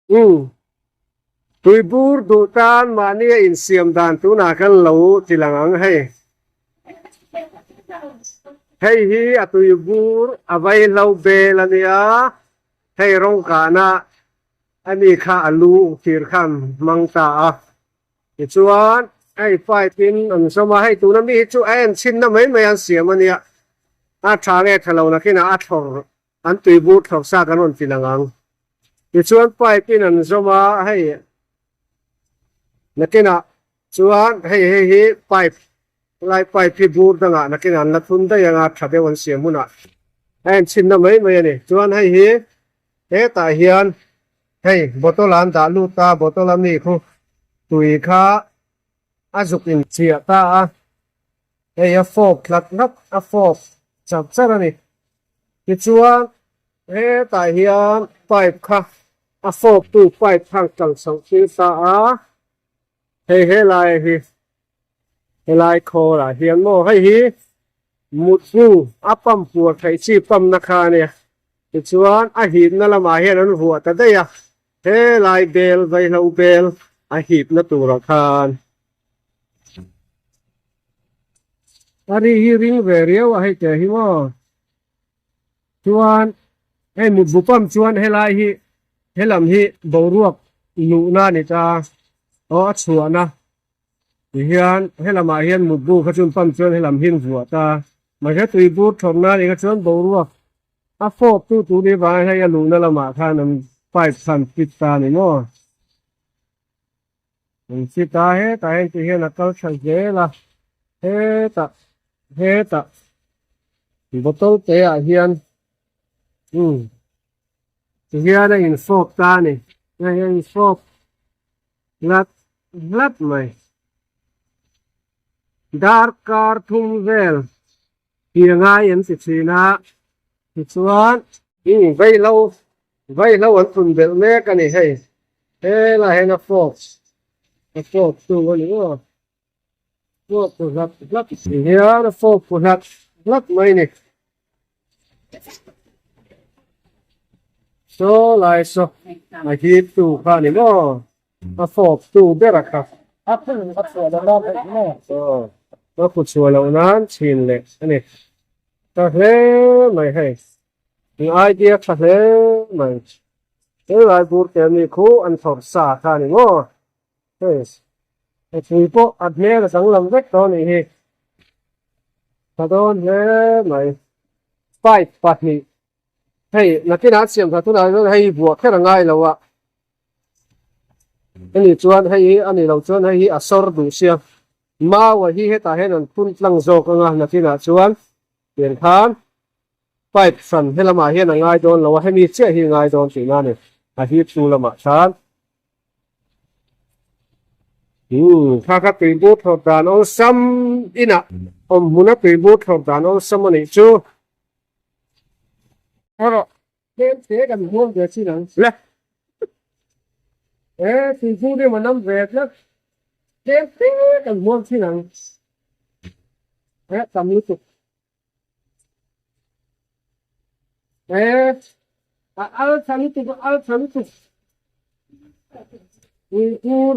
Umm. Tuibur duh tan mahni a insiam dan tunah kan lo ti lang ang hei. Hei hi a tuibur a vaihlo bel a nia, hei rawng kahna a ni kha a lu thir khan hmang ta a. Tichuan hei pipe in an zawm a, hei tuna mi hi chu a en chhinna mai mai an siam a nia, a tha nge tha lo nakinah a thlawr An tuibur thlawk sa kan rawn ti lang ang. Tichuan pipe in an zawm a, hei nakinah chuan hei hei hi pipe lai pipe hi bur dangah nakinah an la thun daih ang a, tha deuh an siam hunah a enchhinna mai mai a ni. Chuan hei hi hetah hian hei bottle ah an dah lut a, bottle a mi khu tui kha a zuk inchiah ta a. Hei a fawp hlat hlat a fawp char char a ni. Tichuan hetah hian pipe kha a fawp tu pipe kha an kal chhoh tir ta a, hei helai hi helai khawl ah hian maw hei hi mutbu a pump puar theih chi pump na kha a nia. Tichuan a hipna lamah hian an vuah ta daih a, helai bel vaihlo bel a hipna turah khan. A ri hi ring ve riau a hei teh hi maw chuan hei mutbu pump chuan helai hi helam hi boruak luhna a ni ta aw a chhuahna tihian helamah hian mutbu kha chuan pump chuan helam hi an vuah ta mahse tui bur thawmna a nih kha chuan boruak a fawp tu tur ni vangin hei a luhna lamah khan an pipe kha an fit ta a ni maw. An fit a hetah hian ti hian a kal tha zel a hetah hetah bottle te ah hian umm ti hian a in fawp ta a ni hei a in fawp hlat hlat mai darkar thum vel Tih a ngai an ti thin a, tichuan. Umm vaihlo, vaihlo an thun belh mek a ni hei, helaiah hian a fawk, a fawk tu a ni maw, fawk pu hlap hlap si hian a fawk pu hlap hlap mai a ni. Saw lai saw a hip tu kha a ni maw. A fawp tu ber a kha. A chhuah loh nan theih maw? Aw, a kut chhuah loh nan chhin leh a ni. Tha hle mai hei. Eng idea tha hle mai. Helai bur te mi khu an thawrh sa kha a ni maw? Hei, a pui pawh a hmel a danglam vek tawh a nih hi. Tha dawn hle mai. Pipe pahnih Hei nakinah siam kha tunah chuan hei buah kher a ngai lo a, ani chuan hei hi a ni lo chuan hei hi a sawr duh sia, mau a hi hetah hian an phun tlang zawk anga nakinah chuan tiang khan pipe hran helamah hian a ngai dawn lo a, hemi chiah hi a ngai dawn tihna a ni, a hip hnu lamah khan. Umm kha kha tuibur thlawp dan awlsam inah awm hmuna tuibur thlawp dan awlsam a nih chu. Rawh tlem te kan huam ve chin ang le e thingpui rim an awm ve tlat tlem te kan huam chin ang e tam lutuk e a al tha lutuk a al tha lutuk tuipur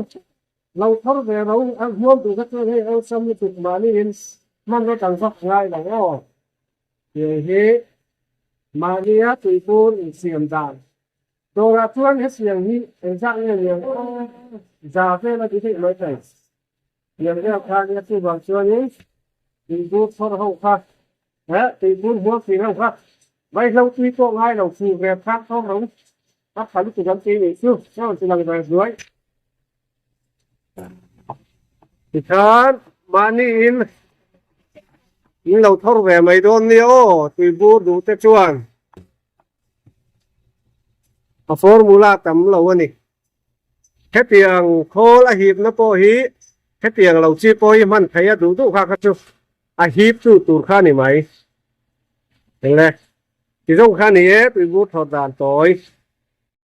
lo thar ve ro a huam duh kha chuan hei awlsam lutuk mahni in hmanraw tangvak ngai lo aw. Hei hi mahnia tuibur insiam dan dawrah chuan hetiang hi engzah nge niang aw za vel a ti theih mai thei. Tiang vel kha nia chuvang chuanin tuibur thawr ho kha eh tuibur hmuam thin ho kha vaihlo tui pawh ngai lo fur ve phak thawk ro a tha lutuk an ti nih chu a rawn ti lang ve zuai. Tikhan mahniin in lo thawr ve mai dawn nia aw tuibur duh te chuan a formula tam lo a ni. Hetiang khawl a hipna pawh hi hetiang lo chi pawh hi hman theih a duh duh kha kha chu a hip tu tur kha a ni mai. Eng le, ti zawng kha a ni e tuibur thawr dan tawi.